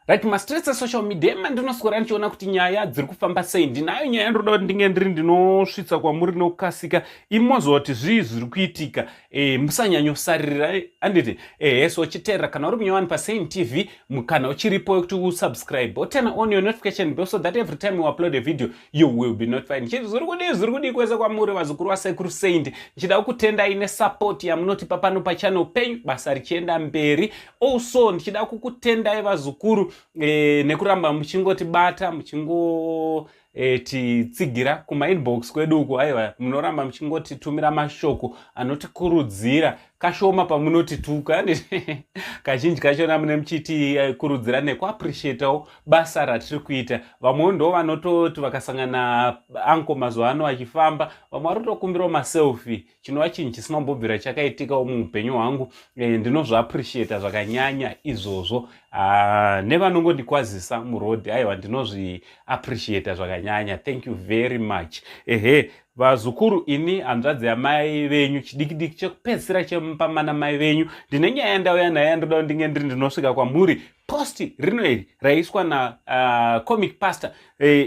Right, mastreets esocial media emandinoswera ndichiona kuti nyaya dziri kufamba sei. Ndinayo nyaya ndinoda kuti ndinge ndiri ndinosvitsa kwamuri nokukasika, imoziva kuti zvii zviri kuitika. Musanyanyosaririra, anditi? Ehe, so chiteerera kana uri munyowani paSaint TV, mukana uchiripo wekuti usubscribe, oturn on your notification bell so that every time you upload a video you will be notified. Ndichiti zviri kudii, zviri kudii kwese kwamuri vazukuru vaSekuru Saint. Ndichida kukutendai nesupport yamunotipa pano pachannel penyu, basa richienda mberi. Also ndichida kukutendai vazukuru nekuramba muchingotibata, muchingo titsigira kumainbox kwedu uku. Aiwa, munoramba muchingotitumira mashoko anotikurudzira. Kashoma pamunotituka, kazhinji kachona mune muchitikurudzira nekuappreciatawo basa ratiri kuita. Vamwewo ndo vanototi vakasangana anko mazuva ano achifamba, vamwe vari kutokumbirawo maselfie, chinova chinhu chisina kumbobvira chakaitikawo muupenyu hwangu. Ndinozviappreciata zvakanyanya izvozvo. Nevanongondikwazisa murodhi, aiwa, ndinozviappreciata zvakanyanya. Thank you very much. Ehe, vazukuru, ini hanzvadzi yamai venyu, chidiki diki chekupedzisira chemupamana mai venyu, ndine nyaya yandauya naye yandoda kuti ndinge ndiri ndinosvika kwamuri. Post rino iri raiswa naComic Pastor,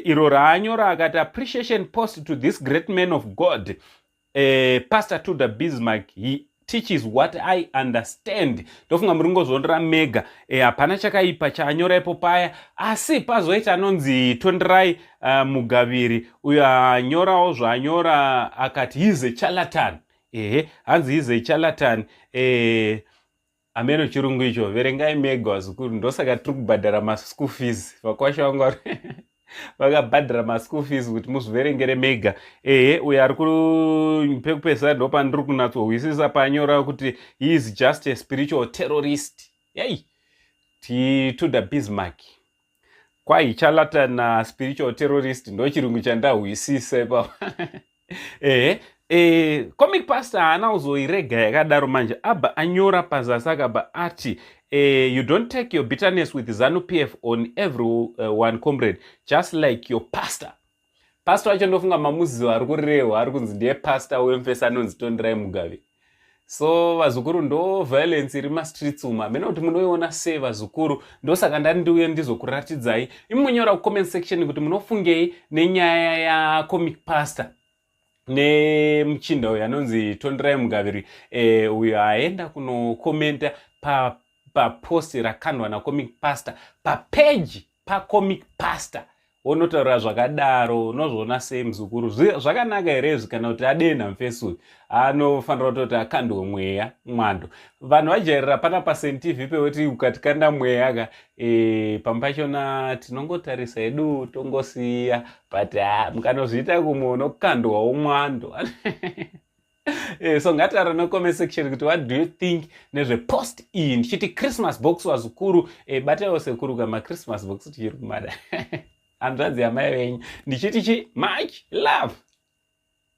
iro raanyora akati, "Appreciation post to this great man of God, Pastor Tudor Bismarck. He teaches what I understand." Ndofunga muri ngozvondera mega. Hapana chakaipa chaanyora ipo paya, asi pazoita anonzi Tonderai Mugaviri, uyo anyorawo zvaanyora akati, "He's a charlatan." Ehe, hanzi, "He's a charlatan." Ameno chirungu icho, verengai mega vazukuru. Ndosaka tiri kubhadhara maschool fees, vakwasha vangu vakabhadhara maschool fees kuti muzviverengere mega. Ehe, uyo ari pekupedzisira ndo pandiri kunatsohwisisa panyora kuti, "He is just a spiritual terrorist." Yei, Tudor Bismarck kwai charlatan na spiritual terrorist, ndo chirungu chandahwisisa ipapo. Ehe, Comic Pastor haana kuzoirega yakadaro manje, abva anyora pazasi akabva ati, "You don't take your bitterness with ZANU PF on everyone, comrade, just like your pastor." Pastor wacho ndofunga mamuzivo ari kurehwa, ari kunzi ndiye pastor wemfesi anonzi Tonderai Mugabe. So vazukuru, ndo violence iri mastreets umu. Hamena kuti munoiona sei vazukuru. Ndosaka ndani ndiuye ndizokuratidzai. Imi munyora kucomment section kuti munofungei nenyaya yaComic Pastor nemuchinda uyu anonzi Tonderai Mugaviri, uyo aenda kunokomenta papost rakandwa naComic Pastor papeji paComic Pastor, wonotaura zvakadaro. Unozviona sei muzukuru? Zvakanaka here izvi, kana kuti adenha mufesi uyu anofanira kutoti akandwe mweya, mwando? Vanhu vajairira pana paSaint TV pekuti ukatikanda mweya ka, pamwe pachona tinongotarisa hedu tongosiya, but mukanozviita kumwe unokandwawo mwando. So ngataura necomment section kuti what do you think nezvepost iyi. Ndichiti Christmas box vazukuru, bataiwo sekuru kama Christmas box tichiri kumada, hanzvadzi yamai venyu. Ndichiti chi much love.